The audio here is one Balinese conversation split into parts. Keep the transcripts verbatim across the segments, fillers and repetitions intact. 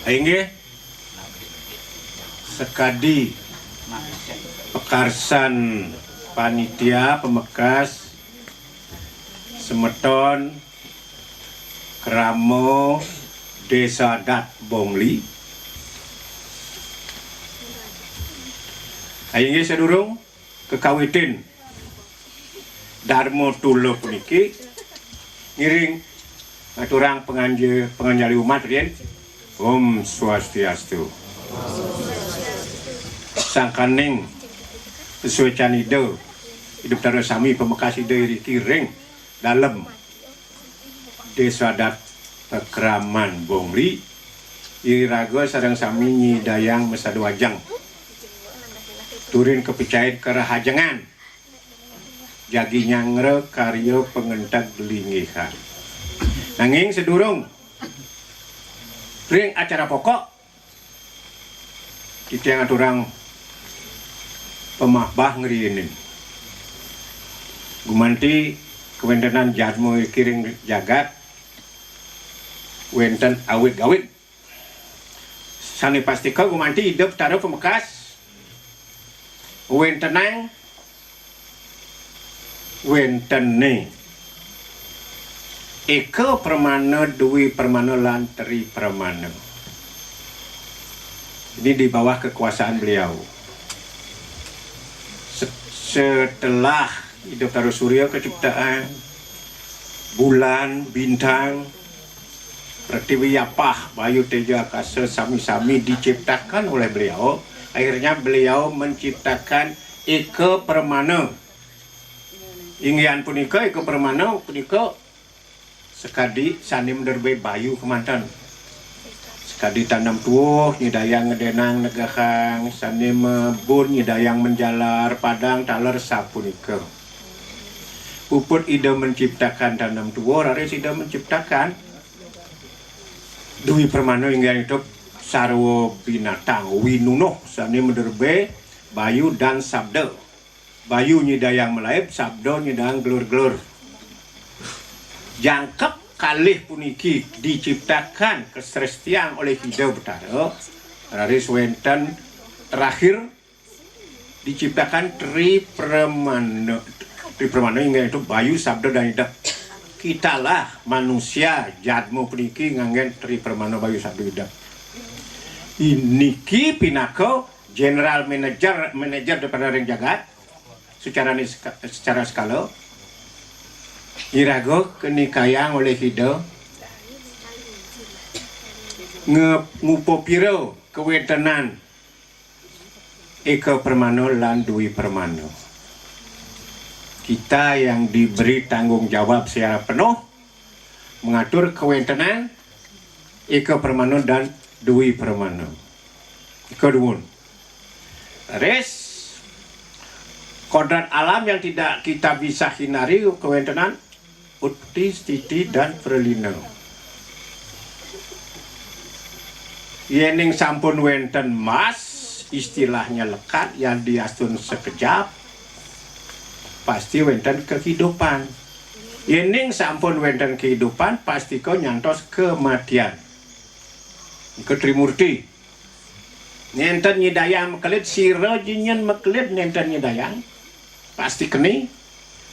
Inggih, sakadi pakarsan panitia pamekas semeton krama Desa Adat Bongli. Inggih sadurung kakawitin Darma Tula puniki, ngiring ngaturang panganja-, panganjali umat riin. Om Swastiastu. Sangkaning pasuécan Ida, Ida Betara sami pamekas Ida iriki ring dalem Desa Adat Pakraman Bongli, iraga sareng sami nyidayang masadu ajeng. Turin kapicain karahajengan. Jagi nyanggra karya pangenteg linggihan. Nanging sadurung ring acara pokok, titiang aturang pamahbah ngriinin. Gumanti kawéntenan jadma iriki ring jagat wénten awig-awig. Sané pastika gumanti Ida Betara pamekas wéntenang, wéntené éka pramana, dwi pramana, lan tri pramana. Ini di bawah kekuasaan beliau. Se-, setelah Ida Betara Surya kaciptaan, bulan, bintang, Pertiwi, Apah, Bayu, Teja, Akasa, sami-sami diciptakan oleh beliau. Akhirnya beliau menciptakan éka pramana. Inggihan punika, éka pramana punika sakadi sané maderbé bayu kémanten. Sakadi tanem tuwuh nyidayang ngedénang negehang, sané mabun nyidayang menjalar, padang taler sapunika. Puput Ida menciptakan tanem tuwuh, raris Ida menciptakan dwi pramana, inggih punika sarwa binatang, winunuh sané maderbé bayu dan sabda. Bayu nyidayang malaib, sabda nyidayang gelur-gelur. Jangkep kalih puniki diciptakan, kasrestiang oleh Ida Betara, raris wénten terakhir diciptakan tri pramana. Tri pramana inggih punika bayu, sabda, dan idep. Kitalah manusia jadma puniki nganggén tri pramana bayu, sabda, idep. Iniki pinaka general manager, manager daripada ring jagat secara niska-, secara skala. Iraga kanikayang oleh Ida nge-, ngupapira kawéntenan éka pramana lan dwi pramana. Kita yang diberi tanggung jawab secara penuh mengatur kawéntenan éka pramana dan dwi pramana. Éka dumun. Ris, kodrat alam yang tidak kita bisa hindari, kawéntenan uti, stiti, dan pralina. Yéning sampun wénten mas, istilahnya lekat, yang diastun sekejap, pasti wénten kehidupan. Yéning sampun wénten kehidupan, pastika nyantos kematian. Nika Trimurti. Nénten nyidayang makelid, sira ja nyén makelid nénten nyidayang. Pasti keni.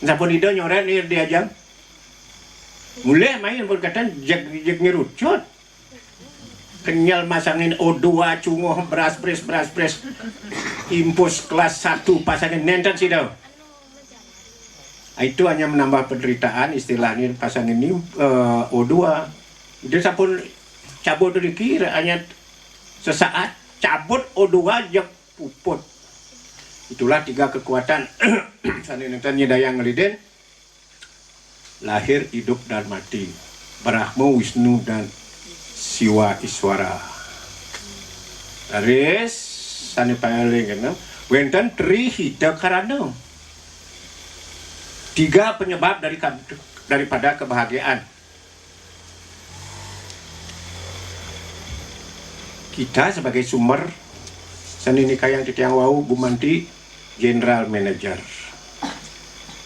Sampun Ida nyorét nir di ajeng. Mulih main pun keten jeg, jeg ngirucut. Kenyel masangin O dua, cunguh, beras bris, beras bris. Impus kelas satu pasangin, nénten sida. Ah, itu hanya menambah penderitaan, istilahnya pasangin ini, eh, O dua. Dia sampun cabut dikira hanya sesaat, cabut O dua, jeg puput. Itulah tiga kekuatan sané nénten nyidayang ngelidin. Lahir, hidup, dan mati. Brahma, Wisnu, dan Siwa Iswara. Raris sané paling kena, wénten Tri Hita Karana. Tiga penyebab dari ka-, daripada kebahagiaan. Kita sebagai sumber, sané nikayang titiang wau gumanti general manager.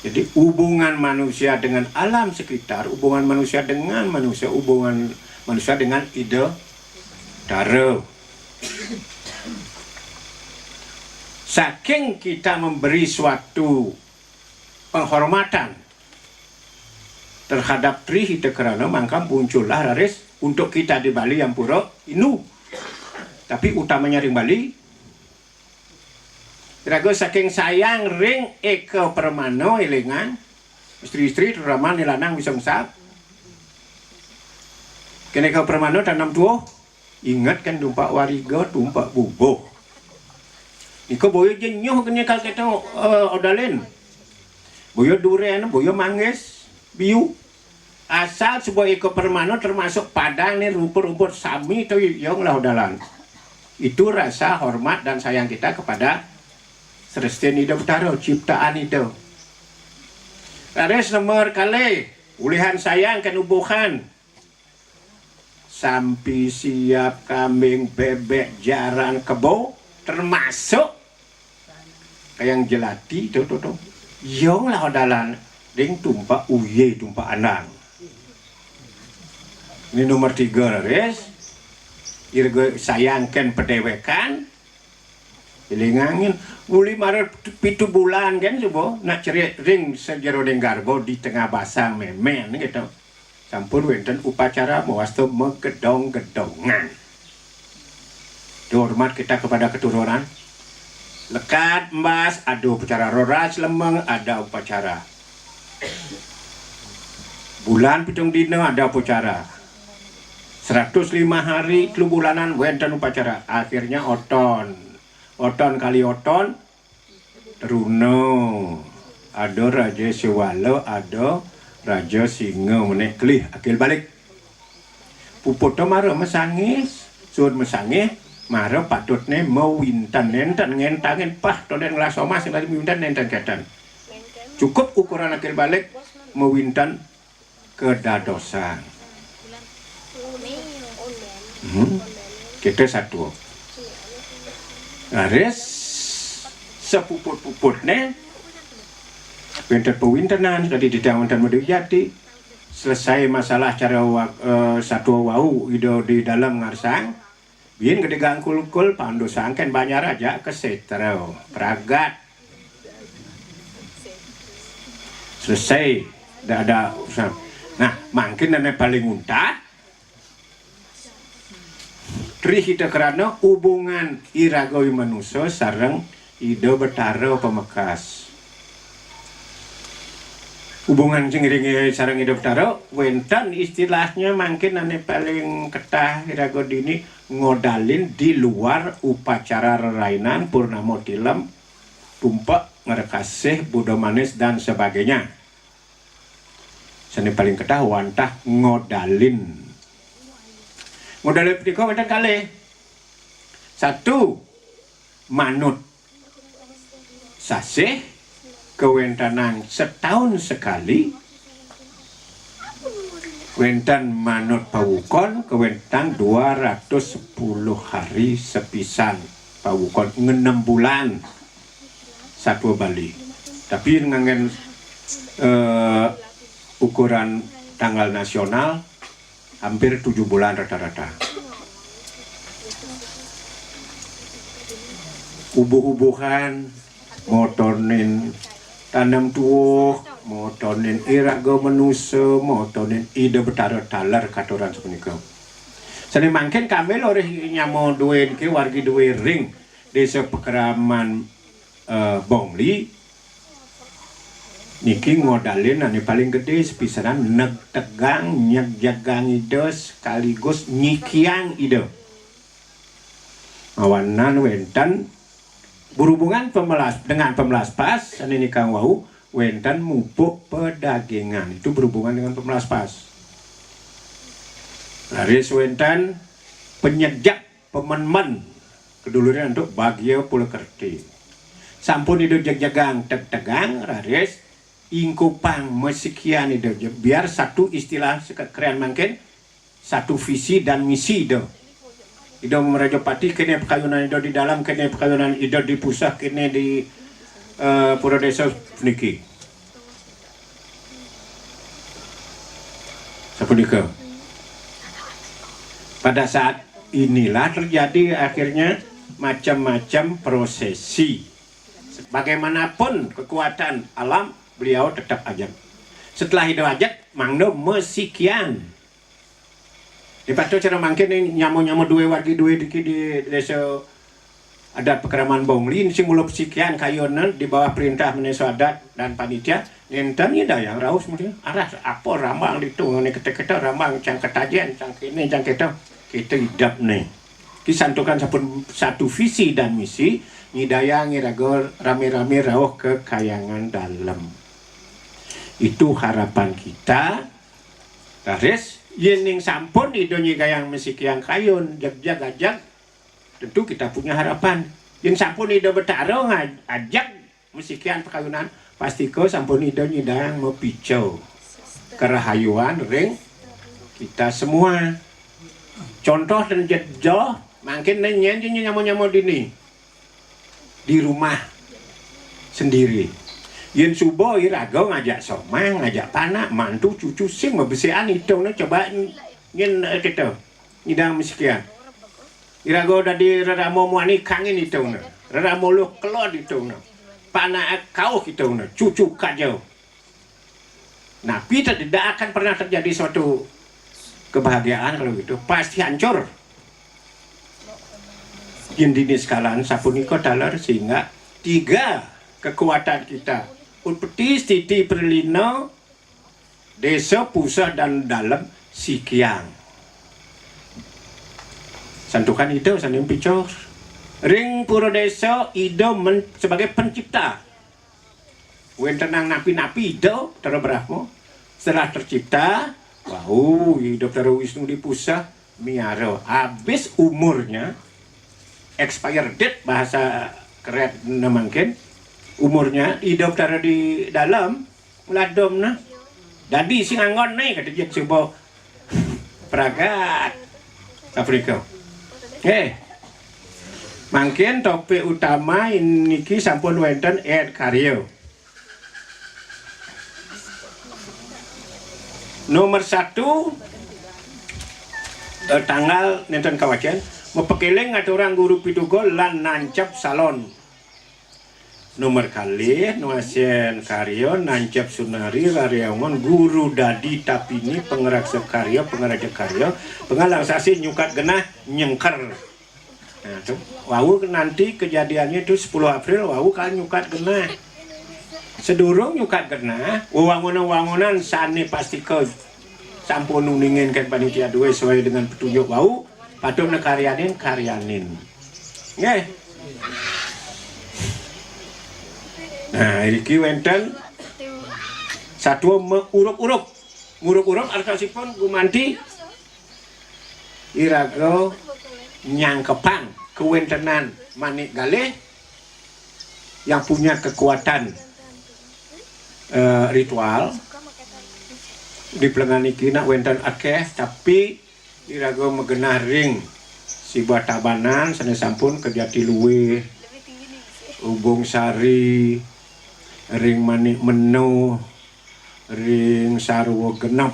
Jadi, hubungan manusia dengan alam sekitar, hubungan manusia dengan manusia, hubungan manusia dengan Ida Betara. Saking kita memberi suatu penghormatan terhadap Tri Hita Karana, mangka muncullah raris untuk kita di Bali ampura indu. Tapi utamanya ring Bali, raga saking sayang ring Eka Permana, élingang, istri-istri, terutama né lanang bisa ngesap. Kén Eka Permana tanem tuuh, inget kén tumpak wariga, tumpak bubuh. Nika boya ja nyuh kén kal kéto, eh, odalin. Boya durén, boya manggis, biu. Asal suba Eka Permana termasuk padang né rumput-rumput sami to, ya ngelah odalan. Itu rasa hormat dan sayang kita kepada srestin Ida Betara, ciptaan Ida. Raris nomor kalih, ulihan sayang kén ubuhan. Sampi, siap, kambing, bébék, jaran, kebo, termasuk kayang jelati to, to, to. Ya ngelah odalan ring tumpak uya, tumpak andang. Ini nomor tiga, raris. Iraga sayang kén padéwékan. Élingang, uli mara pitu bulan kan suba, nak cerik ring sajeroning garba di tengah basang mémén kéto. Sampun wénten upacara mawasta magedong-gedongan. Itu hormat kita kepada keturunan. Lekad embas ada upacara, roras lemeng ada upacara. Bulan pitung dina ada upacara. Seratus lima hari telu bulanan wénten upacara. Akhirnya oton. Oton kali oton, truna. Ada Raja Siwala, ada Raja Singa, menék kelih akil balik. Puputné mara masangih, suud masangih, mara patutné mawinten, nénten ngéntangin pah tondén ngelah somas, sing dadi mawinten nénten kénten. Cukup ukuran akil balik mawinten kedadosan. Hmm. Kita satua. Raris sapuput-puputné wénten pawintenan, dadi titiang wénten Madé Jati. Selesai masalah cara wa-, eh, satua wau Ida di dalem ngarsang. Buin gedé gangkul-kul, pandu sangkén banjar aja ka sétra, pragat. Selesai, dah ada urusan. Nah, mangkin ané paling untat, Tri Hita Karana, hubungan iraga i manusa sareng Ida Betara pamekas. Hubungan sing ring sareng Ida Betara, wénten istilahnya mangkin ané paling ketah iraga dini, ngodalin di luar upacara rerainan, purnama tilem, tumpek, ngrekasih, buda manis, dan sebagainya. Sané paling ketah wantah ngodalin. Ngodalin punika wénten kalih. Satu, manut sasih, kawéntenan setahun sekali, wénten manut pawukon, kawéntenan dua ratus sepuluh hari sepisan pawukon, ngenem bulan satua Bali. Tapi nganggén, eh, ukuran tanggal nasional, hampir tujuh bulan rata-rata. Ubuh-ubuhan, motonin tanem tuuh, motonin iraga manusa, motonin Ida Betara taler katuran sapunika. Sané mangkin kami lorih nyama dué niki, wargi dué ring Désa Pakraman, eh, Bongli, niki ngodalin ané paling gedé sepisanan negtegang, nyegjegang Ida sekaligus nyikiang Ida. Awanan wénten berhubungan pemelas-, dengan pemelaspas, sané nikang wau, wénten mupuk pedagingan. Itu berhubungan dengan pemelaspas. Raris wénten penyejek, pemenmen, keduluran antuk bagia pulakerti. Sampun Ida jegjegang, tegtegang, raris ingkupang masikian Ida, biar satu istilah sekekrian mangkin, satu visi dan misi Ida. Ida Mrajapati, kéné pakayunan Ida di dalem, kéné pakayunan Ida di puseh, kéné di, eh, pura désa puniki. Sapunika. Pada saat Inilah terjadi akhirnya macam-macam prosesi. Bagaimanapun kekuatan alam, beliau tetap ajeg. Setelah ido ajeg, mangdo mesikian. Di patu cara mangkin nih, nyamo-nyamo duwe wargi duwe diki di desa adat Pakraman Bongli, sing mula pesikian kayun di bawah perintah menesa adat dan panitia. Nenten nyidayang rauh mesti arah apa rambang ditu, ngene kete-kete rambang, cang ketajen, cang kene, cang kete. Kita hidup nih. Ki santukan sampun satu visi dan misi, nyidayang iraga rame-rame rauh ke Kayangan Dalem. Itu harapan kita. Raris, yen ning sampun Ida nyidayang mesikian kayun, jeg-jeg ajeg, tentu kita punya harapan. Yen sampun Ida Betara nga-, ajeg mesikian pakayunan, pastika sampun Ida nyidayang mapica karahayuan ring kita semua. Contoh dan jejoh, mangkin nyen nyama-nyama dini di rumah sendiri. Yen suba iraga ngajak somah, ngajak panak, mantu, cucu sing mabesikan itungna coba nyen, eh, kita nyidang mesikian. Iraga dadi rerama muani kangin itungna. Rerama luh kelod itungna. Panak kauh itungna, cucu kaja. Napi tidak akan pernah terjadi suatu kebahagiaan kalau gitu. Pasti hancur. Indini sekalian sapunika taler sehingga tiga kekuatan kita. Utpeti, Stiti, Pralina, Desa, Puseh dan Dalem sikiang. Santukan Ida sane pica. Ring pura desa Ida men-, sebagai pencipta. Wentenang napi-napi Ida Betara Brahma. Setelah tercipta, wau Ida Betara Wisnu di Puseh miara. Habis umurnya, expire date bahasa keretne mangkin, umurnya Ida Betara di Dalem, ngladom nah. Dadi sing anggon ne, kata jek suba pragat. Afrika. Eh, mangkin topik utama niki sampun wenten ed karya. Nomor satu, eh, tanggal nenten kawacen, mapakeling ngaturang guru pituga lan nancep salon. Nomor kalih, nuasen karya nancep sunari rariangon guru dadi tapini pangraksa karya, pangaraja karya, pangalang sasi nyukat genah nyengker. Nah, tu, wau nanti kejadiannya tu sepuluh April, wau kan nyukat genah. Sedurung nyukat genah, wewangunan-wangunan sane pastika sampun uninginkan panitia duwe sesuai dengan petunjuk wau, patut karyanin, karyanin. Nggih. Nah, iki wenten satua meurup-urup. Ngurup-urup artosipun gumanti iraga nyangkepang kawentenan manik galih yang punya kekuatan, eh, ritual. Di plengan niki nak wenten akeh, tapi iraga magenah ring Sibuah Tabanan sane sampun ka Jatiluwih, Ubung Sari, ring Manik Menuh, ring sarwa genep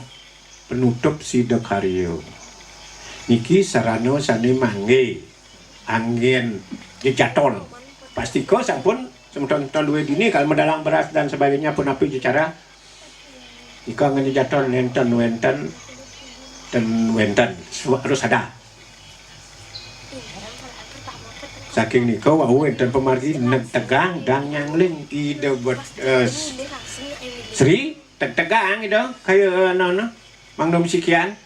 penutup sidakarya. Niki sarana sane mangge anggen jejaton. Pastika sampun semeton-semeton duwe dini kal medalang beras dan sebagainya pun api jecara. Nika anggen jejaton nenten wenten ten wenten harus ada. Saking nika wau wenten pamargi neg tegang dang nyangling Ida bet-, eh, Sri Tegtegang ida kaya, eh, anu, anu, mangda misikian.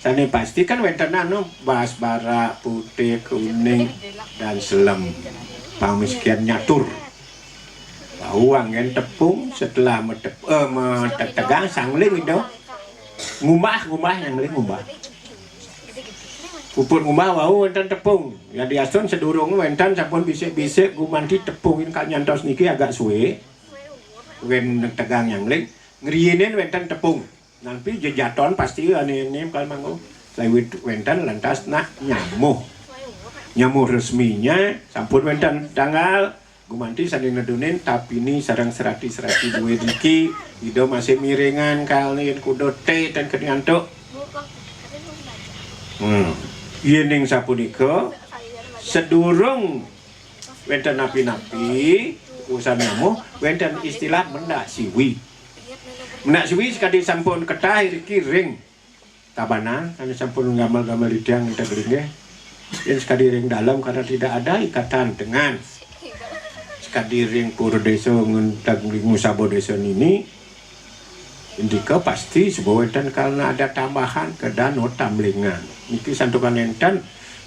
Sane pasti kan wenten anu, bas barak, putih, kuning, dan selem. Pamisikian nyatur. Wau anggen tepung, setelah metep-, eh, metegtegang sangling ida. Ngumbah, ngumbah, nyangling ngumbah. Puput ngumbah wau wenten tepung. Ya diastun sedurung wenten sampun bisik-bisik gumanti tepung, ini kak nyantos niki agak suwe. Wen tegang nyangling, ngriinin wenten tepung. Nampi jejaton pasti ane ne kal mangko. Lewit wenten lantas nak nyamuh. Nyamuh resminya sampun wenten tanggal gumanti sane nedunin tapini sareng serati-serati duwe driki, ida masih miringan kalin kuda te ten keniantuk. Hmm. Yéning sapunika, sedurung wénten napi-napi urusan namu, wénten istilah mendak siwi. Mendak siwi sakadi sampun ketah iriki ring Tabanan, ane sampun gamel-gamel titiang ngenteg linggih. Yén sakadi ring dalem karena tidak ada ikatan dengan sakadi ring pura desa ngenteg ngusaba desa nini, indika pasti suba wénten karena ada tambahan ke Danau Tamblingan. Niki santukan énten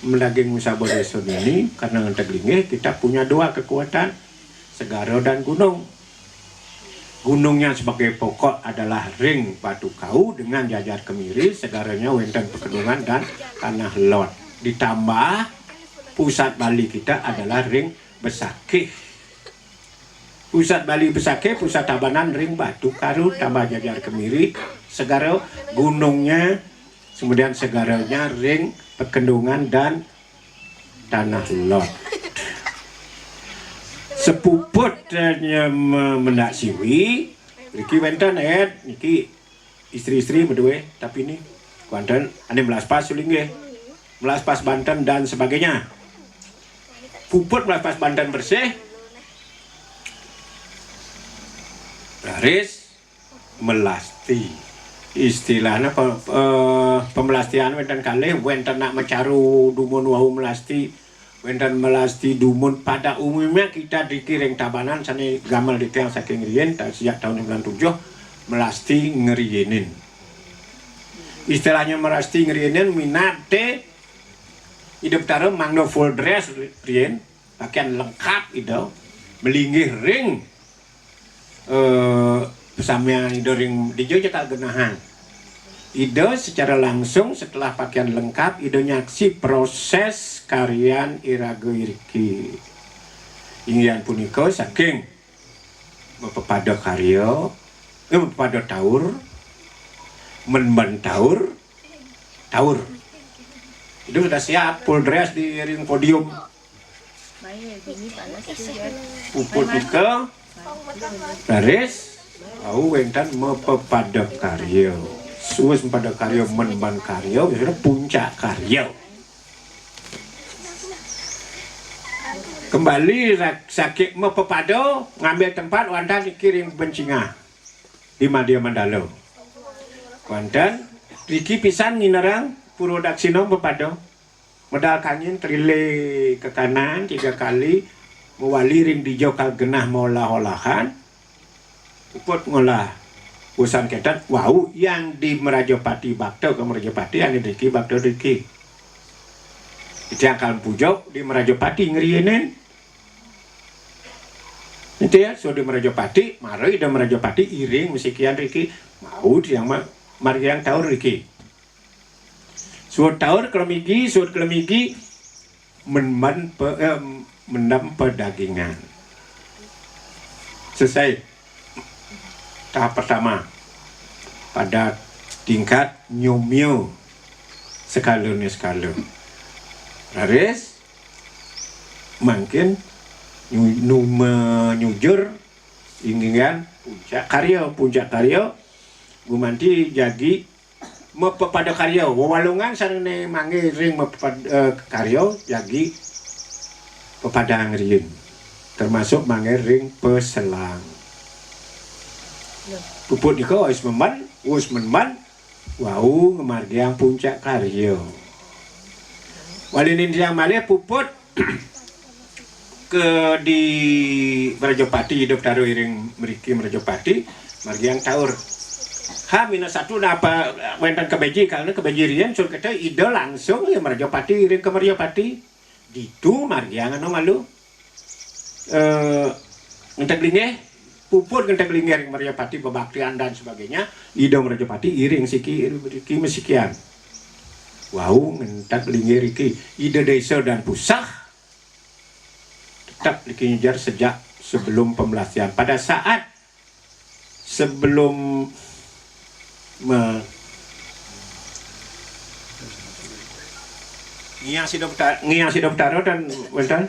madaging ngusaba desa nini, karena ngenteg linggih kita punya dua kekuatan, segara dan gunung. Gunungnya sebagai pokok adalah ring Batu Kau dengan Jajar Kemiri, segaranya wénten Pekedungan dan Tanah Lot. Ditambah pusat Bali kita adalah ring Besakih. Pusat Bali Besakih, pusat Tabanan ring Batu Karu, tambah Jajar Kemiri, segara gunungnya, kemudian segaranya ring Pekedungan dan Tanah Lot. Sepuput, eh, nye-, me-, mendak siwi, niki wénten, eh, niki istri-istri madue, tapi ni, wénten ane melaspas sulinggih, melaspas banten dan sebagainya. Puput melaspas banten bersih. Raris melasti. Istilahnya pe-, eh, pemelastian wénten kalih, wénten nak macaru dumun wau melasti, wénten melasti dumun. Pada umumnya kita driki ring Tabanan sane gamel titiang saking riin, ta-, sejak tahun sembilan tujuh, melasti ngriinin. Istilahnya melasti ngriinin, minab te Ida Betara mangda full dress riin, pakaian lengkap Ida, melinggih ring eh, pesamian Ida ring dija ja kalgenahang. Ida secara langsung setelah pakaian lengkap, Ida nyaksi proses karyan iraga iriki. Inggih punika saking mapepada karya, eh, mapepada taur, menban taur, taur. Ida sudah siap, full dress di ring podium. Puput nika, raris, wau wénten mapepada karya. Suwis mapepada karya, menban karya, biasanya puncak karya. Kembali rak-, sakit mapepada, ngambil tempat wantah niki ring bencingah di Madya Mandala. Wantah riki pisan nginerang pura daksina mapepada. Medal kangin trilé ke kanan tiga kali, mawali ring dija kal genah maolah-olahan, puput ngolah usan ketan, wau yang di Merajapati bakta ke Merajapati, yang di driki bakta driki. Itiang kal pujuk di Merajapati ngriinin. Ente ya, so di Merajapati, mara Ida Merajapati iring masikian driki, mau tiang ma-, margiang taur driki. Suud taur klemigi, suud klemigi, men-, men-, pe-, eh, mendem pedagingan. Selesai tahap pertama. Pada tingkat nyomia sekala ni sekala. Raris, mangkin nyu-, nu-, menyujur inggihan puncak karya. Puncak karya gumanti jagi mapepada karya. Wewalungan sareng ne mangge ring mapepada, eh, karya jagi pepadang riin. Termasuk mangge ring peselang. Puput nika wis memen, wis memen, wau ngamargiang puncak karya. Wali nindiang malih puput ke di Merajapati, Ida Betara iring mriki Merajapati, margiang taur. H minus satu napa wénten kebeji, karena kebeji riin, sur kata Ida langsung ya Merajapati iring ke Merajapati. Ditu margiang anu malu. Eh, ngenteg linggih, puput ngenteg linggih ring Merajapati bebaktian dan sebagainya, Ida Merajapati iring siki, riki masikian. Wau ngenteg linggih riki, Ida Desa dan Pusah, tetap niki ngejar sejak sebelum pemelastian. Pada saat sebelum me-, ngiang Sida Betara, ngiang Sida Betara dan wénten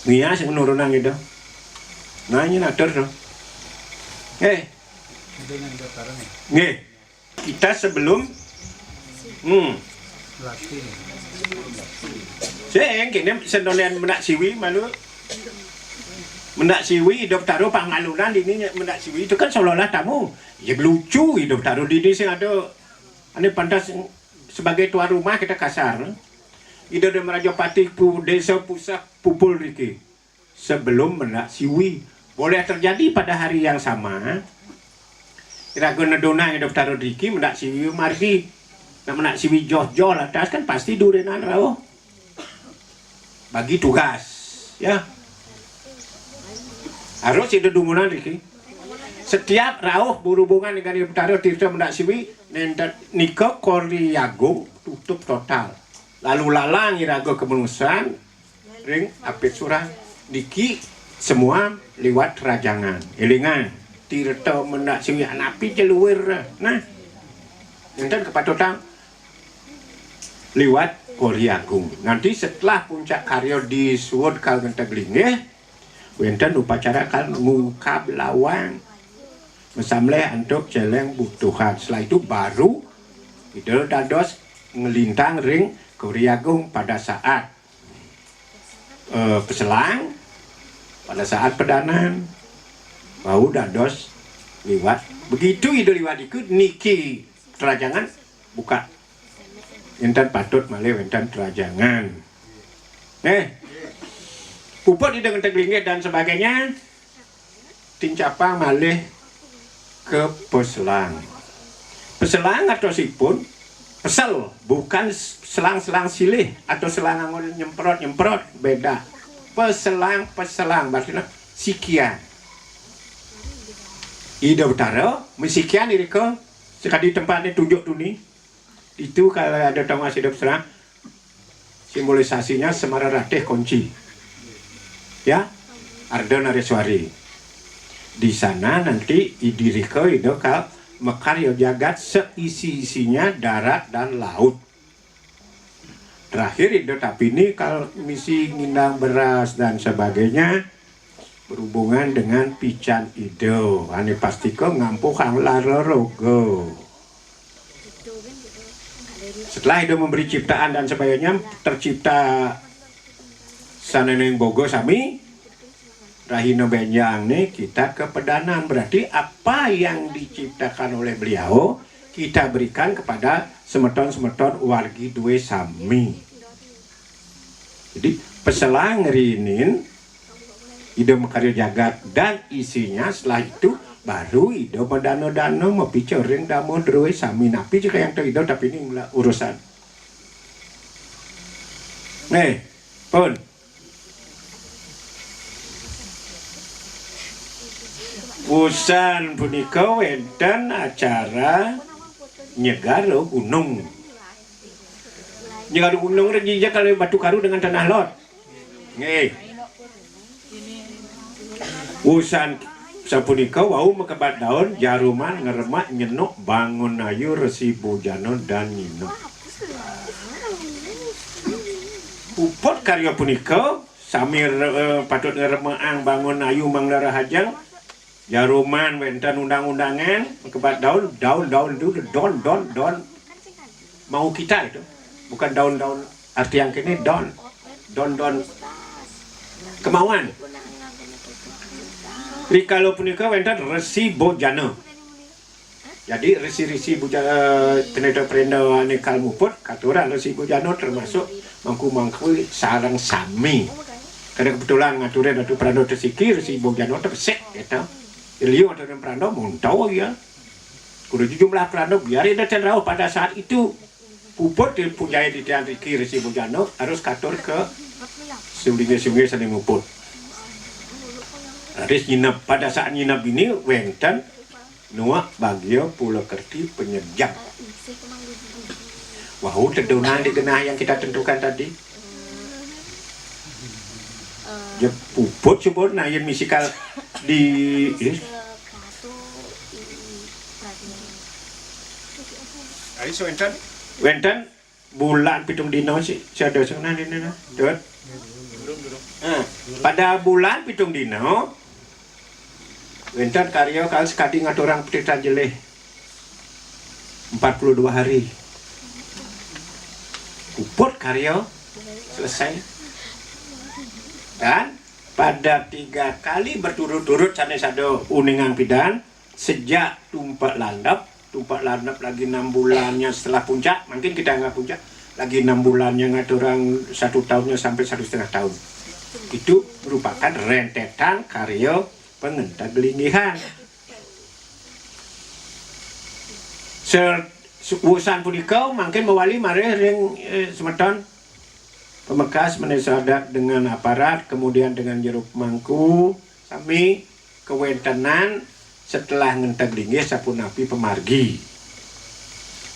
ngiang sing nurunan gitu. Nah, ini atur tuh. Eh. Nggih. Kita sebelum Hmm. Sing kéné sendonian Mendak Siwi malu. Mendak Siwi Ida Betara pang malunan dini Mendak Siwi itu kan seolah-olah tamu. Ya lucu Ida Betara dini sing ada. Ini pantas sebagai tuan rumah kita kasar. Ida Déma Rajapati pu, Désa Puseh pupul riki. Sebelum Mendak Siwi. Boleh terjadi pada hari yang sama, iraga nedonang Ida Betara driki Mendak Siwi margi. Nak Mendak Siwi joh-joh lantas kan pasti durenan rauh. Bagi tugas, ya. Harus Ida dumunan driki. Setiap rauh berhubungan dengan Ida Betara Tirta Mendak Siwi, nénten nika Kori Agung tutup total. Lalu lalang iraga kamanusan, ring apit surang. Niki semua liwat rajangan. Élingang, Tirta Mendak Siwi anapi jeluir. Nah, nénten kapatutan liwat Kori Agung. Nanti setelah puncak karya disuud kal ngenteg linggih, wénten upacara kal ngungkab lawang. Masamleh antuk céléng butuhan. Setelah itu baru Ida dados nglintang ring Kori Agung pada saat eh, peselang, pada saat pedanan, bau dados liwat. Begitu Ida liwat iku niki terajangan buka. Inten patut malih wénten terajangan. Nggih. Puput Ida ngenteg linggih dan sebagainya. Tincapang malih ke peselang. Peselang artosipun pesel, bukan selang-selang silih atau selang anggon nyemprot-nyemprot, beda. Peselang, peselang, berarti sikian. Ida Betara masikian irika sakadi tempatnya tunjuk tuni. Itu kalau ada tamu Ida Betara, simbolisasinya Semara Ratih kunci. Ya, Ardha Nareswari. Di sana nanti idirika Ida kal makarya jagat seisi-isinya darat dan laut. Terakhir Ida Tapini kal misi ngindang beras dan sebagainya berhubungan dengan pican Ida. Ane pastika ngampuhang lara roga. Setelah Ida memberi ciptaan dan sebagainya, tercipta sanening boga sami, rahina benjang nih kita kepedanan. Berarti apa yang diciptakan oleh beliau, kita berikan kepada semeton-semeton wargi due sami. Jadi, peselang rinin Ida makarya jagat dan isinya, setelah itu baru Ida madana-dana mapica ring dama drue sami. Napi cekayang to Ida, tapi ini mula urusan. Nih, pun. Wusan punika wenten acara nyegara gunung. Nyegara gunung ring jijak kali Batu Karu dengan Tanah Lot. Nggih. Wusan sapunika wau makebat daun, jaruman, ngeremak, nyenuk, bangun ayu, resi bojana, dan nginep. Puput karya punika, sami re-, eh, patut ngeremekang bangun ayu mangda rahajeng, jaruman wenten undang-undangan, makebat daun, daun-daun itu don, don, don. Mau kita itu. Bukan daun-daun arti yang kini don. Don-don kemauan. Rikala punika wenten resi bojana. Jadi resi-resi bojana, prenda-prenda ane kal muput, katuran resi bojana termasuk mangku-mangku sareng sami. Kada kebetulan ngaturin Ratu Pranda tesiki, resi bojana tepesik gitu. Liu ngaturin pranda monto ya. Kudu jumlah pranda biar ida ten rauh pada saat itu. Puput dipunjai titiang riki resi bojana harus katur ke sungge-sungge sane muput. Harus nginep. Pada saat nginep ini wenten nuak bagia pula kerti penyejak. Wau tedonang di genah yang kita tentukan tadi. Ya puput sebut nah yen misikal di eh, Ari wenten wenten bulan pitung dina si, si ada sing nah dina nah. Dut. Nah, pada bulan pitung dina wenten karya kal sekadi ngaturang petitan jelih empat puluh dua hari. Puput karya selesai. Dan pada tiga kali berturut-turut sané sada uningang pidan, sejak Tumpek Landep, Tumpek Landep lagi enam bulannya setelah puncak, mungkin kita anggap puncak, lagi enam bulannya ngaturang satu tahunnya sampai satu setengah tahun. Itu merupakan rentetan karya pengenteg linggihan. Se-, usan punika mungkin mawali marih ring, eh, semeton pemekas menawi sadat dengan aparat, kemudian dengan jero pemangku, sami kawéntenan setelah ngenteg linggih sapunapi pamargi.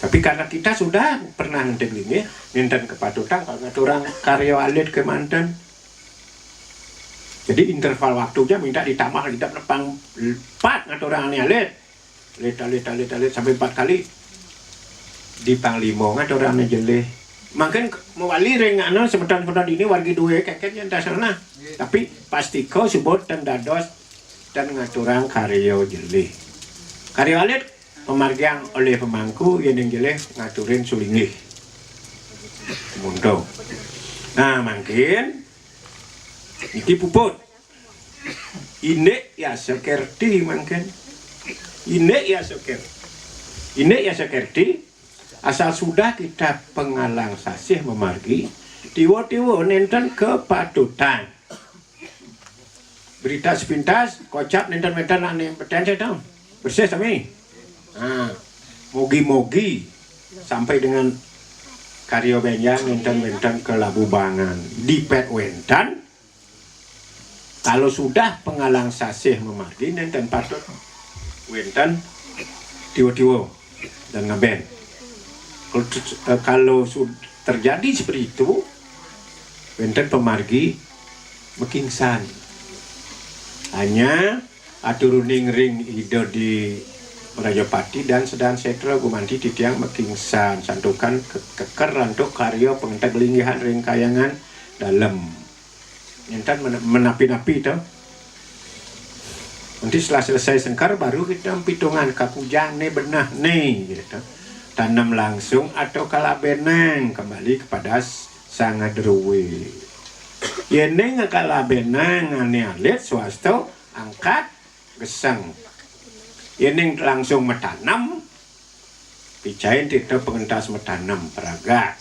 Tapi karena kita sudah pernah ngenteg linggih, nénten kapatutan kalau ngaturang karya alit kémanten. Jadi interval waktunya minta ditambah, tidak nepang empat ngaturang ané alit. Alit, alit, alit, alit sampai empat kali. Di panglima ngaturang ané jelih. Mangkin mawali ring anu semeton-semeton dini wargi duwé kéngkén yen dasarna. Tapi pastika suba ten dados ten ngaturang karya jelih. Karya alit pamargiang olih pemangku, yéning jelih ngaturin sulinggih. Muntung. Nah, mangkin niki puput. Indik yasa kerti mangkin. Indik yasa kerti. Indik yasa kerti, asal sudah kita pengalang sasih mamargi, tiwa-tiwa nénten kapatutan. Berita sepintas, kocap nénten-nénten ané beten saya tahu. Bersih sami. Nah, mogi-mogi sampai dengan karya bénjang nénten-nénten kalabubangan. Dipet wénten, kalau sudah pengalang sasih mamargi, nénten patut wénten tiwa-tiwa dan ngaben. Kalau ter-, eh, kalau sud-, terjadi seperti itu, wénten pamargi makingsan. Hanya aturuning ring Ida di Rajapati dan Sedahan Sétra gumanti titiang makingsan santukan ke-, keker antuk karya pengenteg linggihan ring Kahyangan Dalem. Nénten men-, menapi-napi to. Nanti setelah selesai sengker, baru kita pitungan kakujang né beneh né, gitu. Tanem langsung atau kalabenang, kembali kepada s-, sang druwé. Yéning kalabenang ané alit, swasta angkat geseng. Yéning langsung matanem, picain tita pengentas matanem, pragat.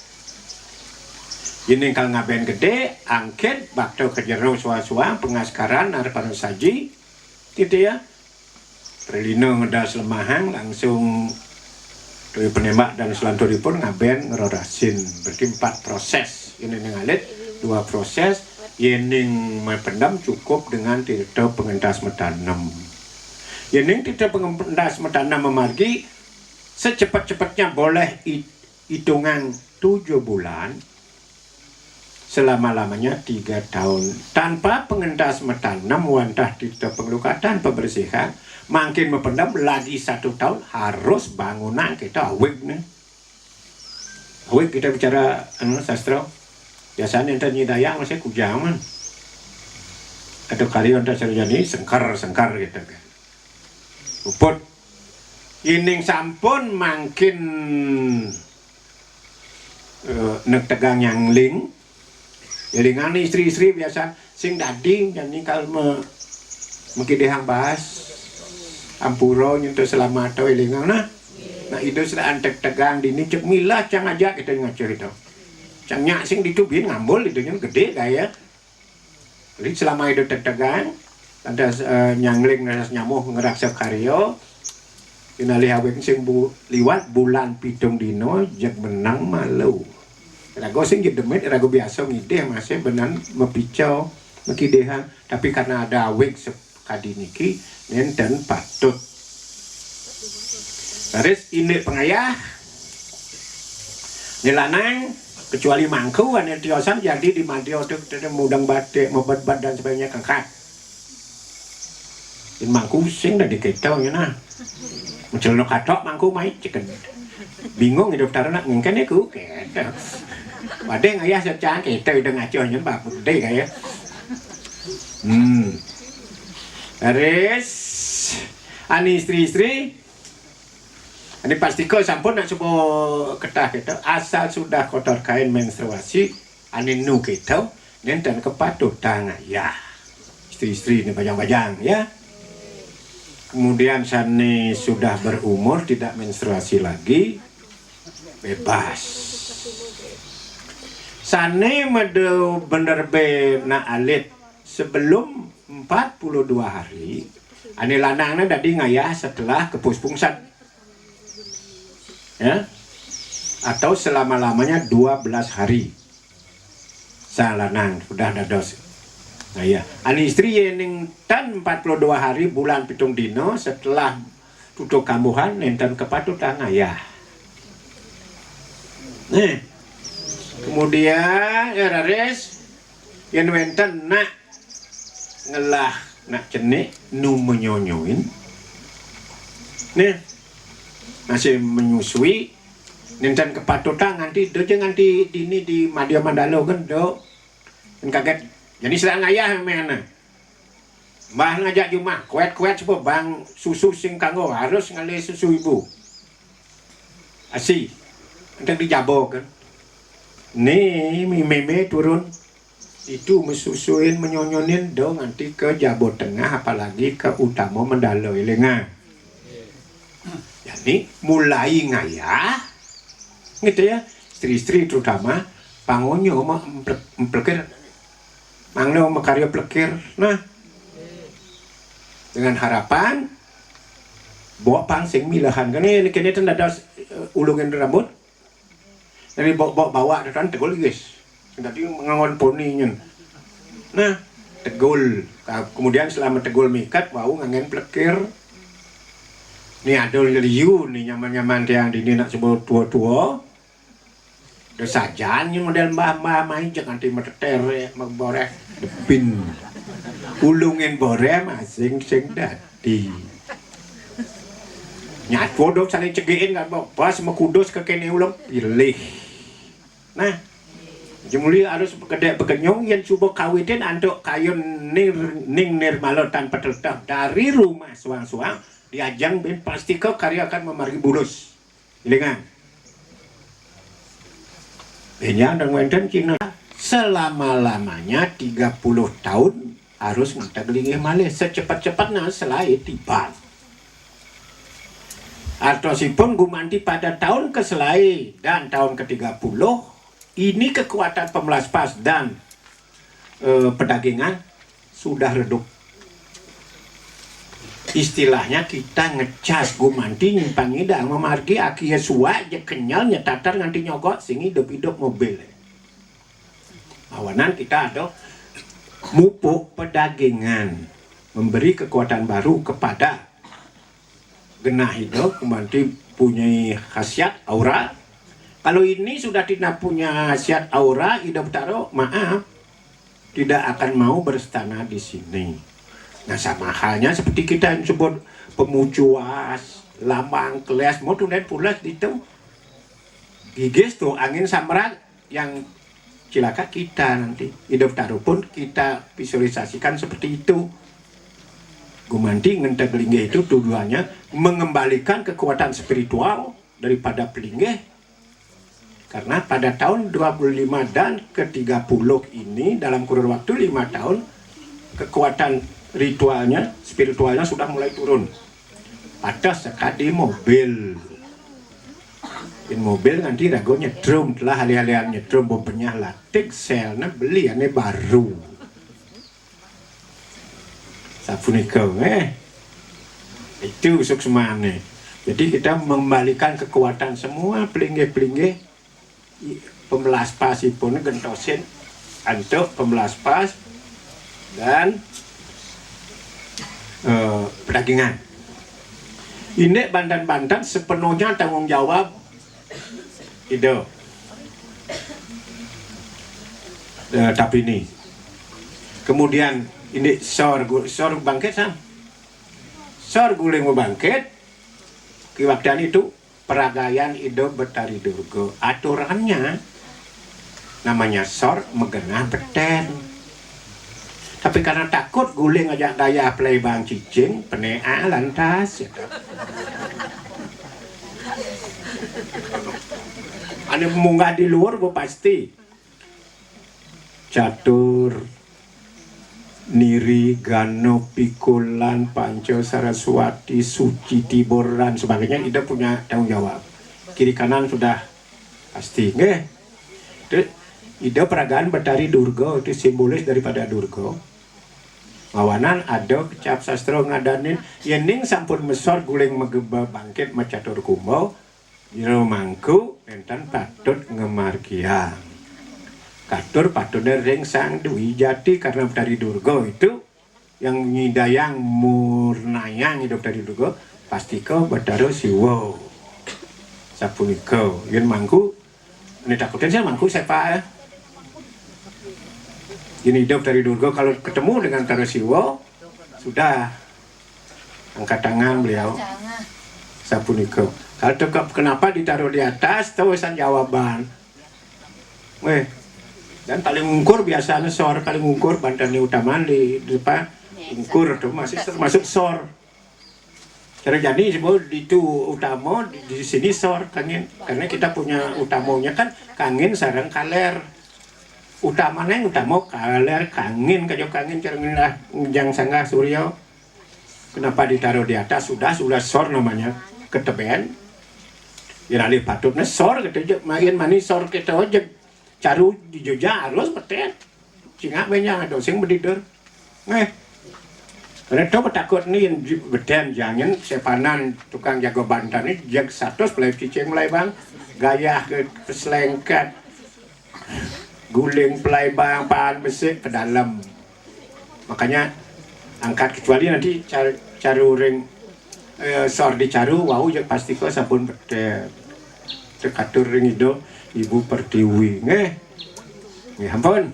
Yéning kal ngaben gedé, angkit bakta ka jero suang-suang, pengaskaran, narep anu saji, tita ya. Pralina ngedas lemahang, langsung duwé penembak dan selanturipun ngaben ngrerasin. Berarti empat proses. Yéning alit, dua proses. Yéning mapendem cukup dengan tita pengentas matanem. Yéning tita pengentas matanem mamargi, secepet-cepetnya boleh i-, hitungan tujuh bulan, selama-lamanya tiga tahun. Tanpa pengentas matanem wantah tita pengelukatan pembersihan, mangkin mapendem lagi satu tahun harus bangunan kita awig nih. Awig kita bicara anu sastra. Biasanya enten nyidayang masih kujaman. Atau karya enten sarjani sengkar-sengkar gitu kan. Puput. Yéning sampun mangkin, eh, nektegang nyangling. Élingan istri-istri biasa sing dadi nyanyi kal me-, makidihang baas. Ampura nyentuh selamat to élingan nah. Nah, Ida sedek antek tegang dini cek milah cang ajak kita ngaco itu. Cang nyak sing ditubin ngambul itu nyen gedé gaya. Jadi selama Ida tetegang, ada, eh, nyangling, ada nyamuh ngeraksa karya, pinalih awig sing bu-, liwat bulan pitung dina, jeg menang malu. Raga sing jedemit, raga biasa ngidih masih benan mapica, makidihan. Tapi karena ada awig sep-, kadi niki nénten patut. Raris indik pangayah, né lanang, kecuali mangku, ané tiosan jadi di madya tu, tu, tu mudeng batik, mebet-bet dan sebagainya kengkat. Yén mangku sing dadi kéto ya nah. Mencelana kathok mangku mai ceket. Bingung hidup taruh nak ngingken iku kéto. Wadé ngayah secang kéto udah ngaco nyen bapak gedé kaya. Hmm. Raris, ani istri-istri, Ini pastika sampun nak suba ketah kita, asal sudah kotor kain menstruasi, ane nu kita, nenten kepatutan ngayah. Istri-istri ni bajang-bajang, ya. Kemudian sane sudah berumur tidak menstruasi lagi, bebas. Sane meda benerbe nak alit sebelum empat puluh dua hari, ane lanangne dadi ngayah setelah kepus pungsan. Ya. Atau selama-lamanya dua belas hari. Sang lanang sudah dados. Nah, ya. Ane istri yening tan empat puluh dua hari bulan pitung dina setelah tutup kambuhan nenten kepatutan ngayah. Nih. Kemudian, ya, raris, yen wenten nak ngelah nak cenik nu menyonyoin. Nih. Masih menyusui, nenten kepatutan nganti, do je nganti dini di Madya Mandala kan, do. Kan kaget. Jadi sedang ayah mehana. Mbah ngajak jumah, kuet-kuet suba bang susu sing kanggo, harus ngalih susu ibu. Asi. Nenten dijaba kan. Ni mi meme turun. Itu mesusuin, menyonyonin do nganti ke jaba tengah, apalagi ke utama mandala, elingan. Jadi, mulai ngayah, gitu ya, istri-istri terutama, pangonyo ma emple-, emplekir, manglo makarya plekir. Nah, dengan harapan, bawa pang sing milahan. Kene, kene ten dados, eh, ulungin rambut. Jadi bawa, bawa, bawa, tetan tegul gis. Dadi ngangon poni nyen. Nah, tegul. Ka-, kemudian selama tegul mikat, wau ngangen plekir. Ni ada liu ni nyaman-nyaman tiang dini nak sebut tua-tua. Da sajan ni model mbah-mbah main je nganti meteter, eh, meboreh. Depin. Ulungin boreh masing sing dadi. Nyatu dong saling cegiin kan, pas mekudus ke kene ulung pilih. Nah, jemuli harus bekedek bekenyung yen suba kawitin antuk kayun nir, ning nirmala tan peteltah dari rumah suang-suang, diajeng bin pastika karya akan memargi bulus. Ilingan. Benjang dan wenten Cina selama-lamanya tiga puluh tahun harus ngenteg linggih malih secepat-cepatnya selai tiban. Artosipun gumanti pada tahun keselai dan tahun ketiga puluh, ini kekuatan pemelaspas dan, eh, pedagingan sudah redup. Istilahnya kita ngecas gumanti nyimpang ngidang, memargi akie suak je kenyal nyetatar nganti nyogok sing idup-idup mobil. Awanan kita ada mupuk pedagingan, memberi kekuatan baru kepada genah Ida, gumanti punyai khasiat aura. Kalau ini sudah tidak punya khasiat aura, Ida Betara, maaf, tidak akan mau berstana di sini. Nah, sama halnya seperti kita yang sebut pemucuas, lambang, keles, mau tulen pulas ditu. Gigis tuh angin samrat yang cilaka kita nanti. Ida Betara pun kita visualisasikan seperti itu. Gumanti ngenteg linggih itu tujuannya mengembalikan kekuatan spiritual daripada pelinggih. Karena pada tahun dua puluh lima dan ke tiga puluh ini, dalam kurun waktu lima tahun, kekuatan ritualnya, spiritualnya sudah mulai turun. Pada sekadi mobil. In mobil nganti raga nyetrum, telah alih-alihan nyetrum, bebenyah latik, selnya beli ane baru. Sapunika, eh. Itu suksmane. Jadi kita mengembalikan kekuatan semua pelinggih-pelinggih, i-, pemelaspas ipun gentosin antuk pemelaspas dan, eh, pedagingan. Indik banten-banten sepenuhnya tanggung jawab Ida. Eh, tapi ini. Kemudian ini sor, gu-, sor bangkit, Sam. Sor guling bangkit. Kiwaktian itu peragayan Ida Betari Durga. Aturannya namanya sor megenah beten. Tapi karena takut guling ajak dayah play bang cicing, penea lantas, ya toh. Ane munggah di luar, bu, pasti. Catur, Niri, Gano, Pikulan, Panca, Saraswati, Suci, Tibor, dan sebagainya, Ida punya tanggung jawab. Kiri kanan sudah pasti, nggih. Itu Ida peragaan Betari Durga, itu simbolis daripada Durga. Lawanan ada kecap sastra ngadanin, yening sampun mesor guling mageba bangkit macatur kumba, ira mangku nenten patut ngamargiang. Katur patutne ring Sang Dwi Jati, karena Betari Durga itu yang nyidayang murnayang idup Betari Durga, pastika Betara Siwa. Sapunika, yen mangku, ane takutin saya mangku sepak, eh. Yen idup Betari Durga kalau ketemu dengan Betara Siwa, sudah angkat tangan beliau. Sapunika. Kalau tekap kenapa ditaruh di atas, tahu san jawaban. Weh, dan paling ungkur biasanya sor, paling ungkur banten utama di depan. Ungkur itu masih termasuk sor. Cara jadi sebut itu utama di, di sini sor kangin. Karena kita punya utamanya kan kangin sareng kaler. Utamanya yang utama kaler kangin, kajo kangin cara ngelah jang sanggah surya. Kenapa ditaruh di atas? Sudah, sudah sor namanya, keteben. Ya alih patutnya sor gitu aja. Main manis sor kita aja. Caru di joja harus beten. Singak banyak ada sing bedider. Eh. Karena itu takut nih yang ju-, beten jangan sepanan tukang jago bantan nih jag satu pelai cicing mulai bang. Gayah ke peselengkat. Guling pelai bang pan besik ke dalam. Makanya angkat kecuali nanti car-, caru ring, eh, sor dicaru, wau je pasti ko sampun beten. Tekatur ring ido Ibu Pertiwi. Nggih. Nggih, ampun.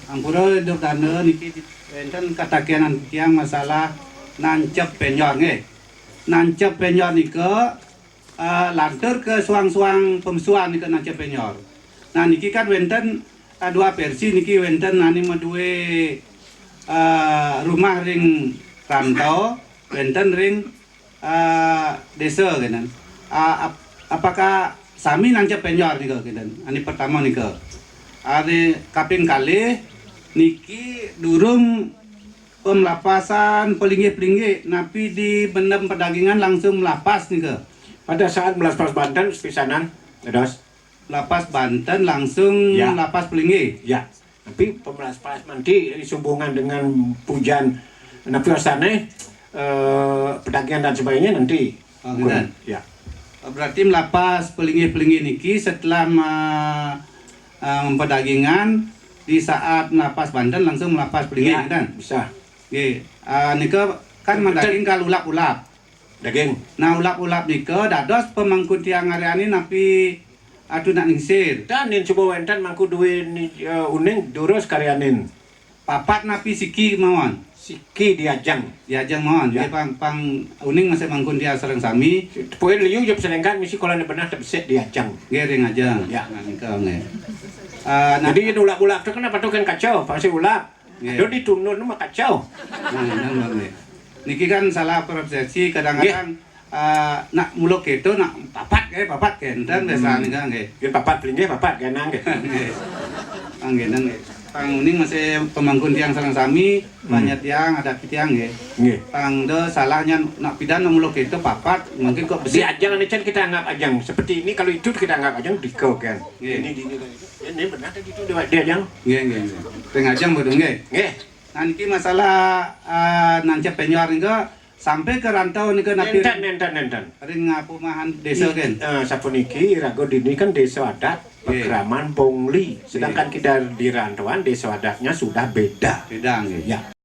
Ampura idup dana niki wenten katakianan tiang masalah nancep penyor nggih. Nancep penyor nika, eh, lantur ke suang-suang pemesuan nika nancep penyor. Nah niki kan wenten, eh, dua versi niki wenten ane madue, eh, rumah ring rantau, wenten ring eh, desa kenen. Ah, ap-, apakah sami nancep penyor nika kenen? Ane pertama nika. Ane kaping kalih niki durung pemlapasan pelinggih-pelinggih napi di bendem pedagingan langsung melapas nika. Pada saat melapas banten sepisanan, dados. Melapas banten langsung ya. Melapas pelinggih. Ya. Tapi pemelapas nanti sehubungan dengan pujan, napi wasane, eh, pedagang dan sebagainya nanti. Oh, ngeten. Ya. Berarti melapas pelinggih-pelinggih niki setelah ma-, eh, mempedagingan di saat melapas banten langsung melapas pelinggih, ya, ngeten? Bisa. Nggih. Ah, nika kan madaging kal ulap-ulap. Daging. Nah, ulap-ulap nika dados pemangku tiang Aryani napi atu nak ningsir. Dan yen coba wenten mangku duwe ni, eh, uning durus karyanin. Papat napi siki mawon. Siki diajeng. Diajeng mawon. Ya. Nggih, pang, pang uning masih mangkun tiang sareng sami. Poin liu jep selengkat misi kolane benah tebesik diajeng. Nggih, ring ajeng. Ya. Nah, nika nggih. Eh, nah, jadi yen ulap-ulap tu kenapa tu kan kacau, pasti ulap. Nggih. Aduh, ditunun mah kacau. Nah, nggih, nggih. Niki kan salah persepsi kadang-kadang, eh, nak mula keto, nak papat kae, papat kae. Enten biasa nika nggih. Nggih, papat pelinggih, papat genang nggih. Nggih. Ah, nggih, nggih. Pang uning masih pemangkun tiang sareng sami, banyak tiang, ada tiang nggih. Nggih. Pang do salahnya nak pidan nak mula keto papat, mungkin kok besi. Ajang ni kan kita anggap ajang. Seperti ini kalau itu kita anggap ajang diko kan. Nggih. Ini, ini, ini. Ini benar tadi tu dia, dia ajang. Nggih, nggih, nggih. Teng ajang bodo nggih. Nggih. Nah, niki masalah, eh, nancep penyor nika sampai ke rantau nika napi nenten, nenten, nenten. Ring, eh, perumahan desa kan? Eh, sapuniki raga dini kan desa adat, nggih, Pakraman Pungli. Sedangkan nggih. Kita di rantauan desa adatnya sudah beda. Beda nggih. Ya.